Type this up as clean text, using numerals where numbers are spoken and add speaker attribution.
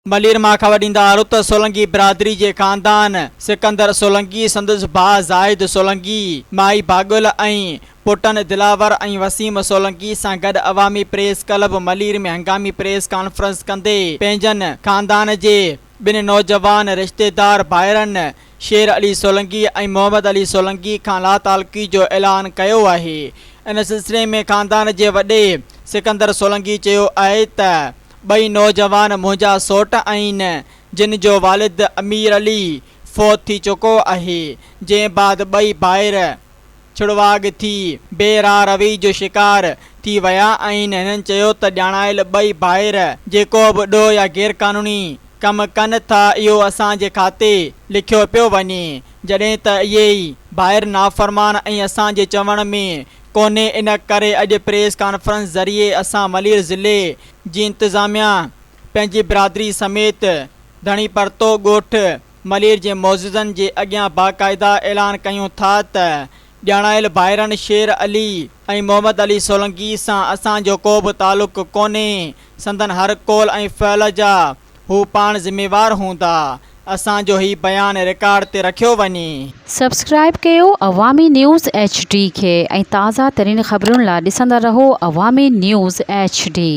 Speaker 1: ملير مان خبر ڏيندا هلو ته سولنگي برادري جي خاندان سڪندر سولنگي، سندس ڀاء زاهد سولنگي، مائي ڀاڳل ۽ پٽن دلاور ۽ وسيم سولنگي سان گڏ عوامي پريس ڪلب ملير ۾ هنگامي پريس ڪانفرنس ڪندي پنهنجن خاندان جي ٻن نوجوان رشتيدار ڀائرن شير علي سولنگي ۽ محمد علي سولنگي کان لاتعلقي جو اعلان ڪيو آهي. ان سلسلي ۾ خاندان جي وڏي سڪندر سولنگي چيو آهي ته ٻئي نوجوان منهنجا سئوٽ آهن، جن جو والد امير علي فوت ٿي چڪو آهي، جنهن بعد ٻئي ڀائر ڇڙواڳ ٿي بي راهه روي جو شڪار ٿي ويا آهن. هنن چيو ته ڄاڻايل ٻئي ڀائر جيڪو به ڏوهه يا غيرقانوني ڪم ڪن ٿا اهو اسان جي کاتي لکيو پيو وڃي، جڏهن ته اهي ئي ڀائر نافرمان ۽ اسان جي چوڻ ۾ ڪونهي ان ڪري اڄ پريس ڪانفرنس ذريعي اسان ملير ضلعي جي انتظاميا پنهنجي برادري سميت ڌڻي پرتو ڳوٺ ملير جي معززن جي اڳيان باقاعده اعلان ڪيون ٿا ته ڄاڻايل ڀائرن شير علي ۽ محمد علي سولنگي سان اسان جو ڪو به تعلق ڪونهي سندن هر قول ۽ فعل جا هو پاڻ ذميوار هوندا. اسان جو هي بيان رڪارڊ تي رکيو وڃي.
Speaker 2: سبسڪرائيب ڪيو عوامي نيوز ايڇ ڊي کي ۽ تازه ترين خبرن لا ڏسندا رهو عوامي نيوز ايڇ ڊي.